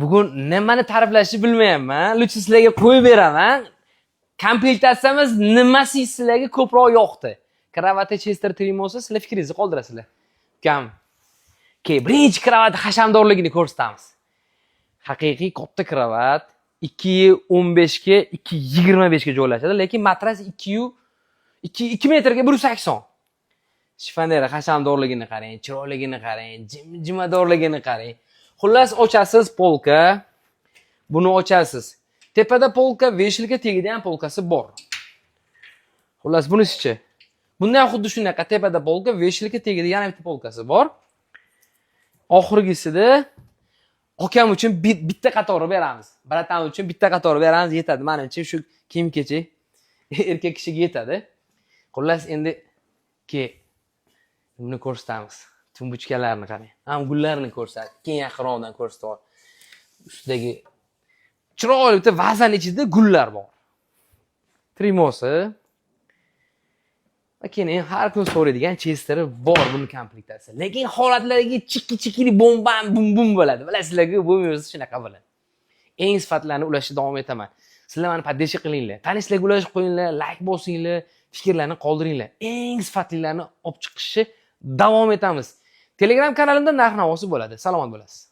Bugun nimani ta'riflashni bilmayapman. Лучше sizlarga qo'yib beraman. Komplektatsiyamiz nimasi sizlarga ko'proq yoqdi? Кровати Chester Trimosi, sizlar fikringizni qoldirasizlar. Ukam. Keyin birinchi кровать hashamdorligini ko'rsatamiz. Haqiqiy katta кровать 2.15 ga 2.25 ga joylashadi, lekin matras 2 2 2 metrga 180. Shifoneri hashamdorligini qarang, chiroyligini qarang, jimjimadorligini qarang. Xullas, ochasiz полка, buni ochasiz. Tepada полка, вешалка, tagida ham полка si bor. Xullas, bunisichi? Bunda ham xuddi shunaqa, tepada полка, вешалка, tagida yana bitta полка si bor. Oxirgisida akam uchun bitta qatori beramiz. Братан uchun bitta qatori beramiz, yetadi. Menimcha, shu kiyim-kechak erkak kishiga yetadi. Xullas, endi ke buni ko'rsatamiz. Тумбочка larni qarang. Ham gullarni ko'rsat. Keyin yaqinroqdan ko'rsatib. Ustidagi chiroyli bitta vazani ichida gullar bor. Trimosi. Va keyin har kun so'raydigan Chesteri bor buni komplektatsiya. Lekin holatlariga chikki chikkili bombam bum bum bo'ladi. Bilasizlar-ku, bo'lmayapsiz, shunaqa bo'ladi. Eng sifatlarni ulashni davom etaman. Sizlar meni поддержка qilinglar. Tanishlarga ulashib qo'yinglar, layk bosinglar, fikrlarni qoldiringlar. Eng sifatlilarni olib chiqishni davom etamiz. Telegram kanalimda narx navosi bo'ladi. Salomat bo'lasiz.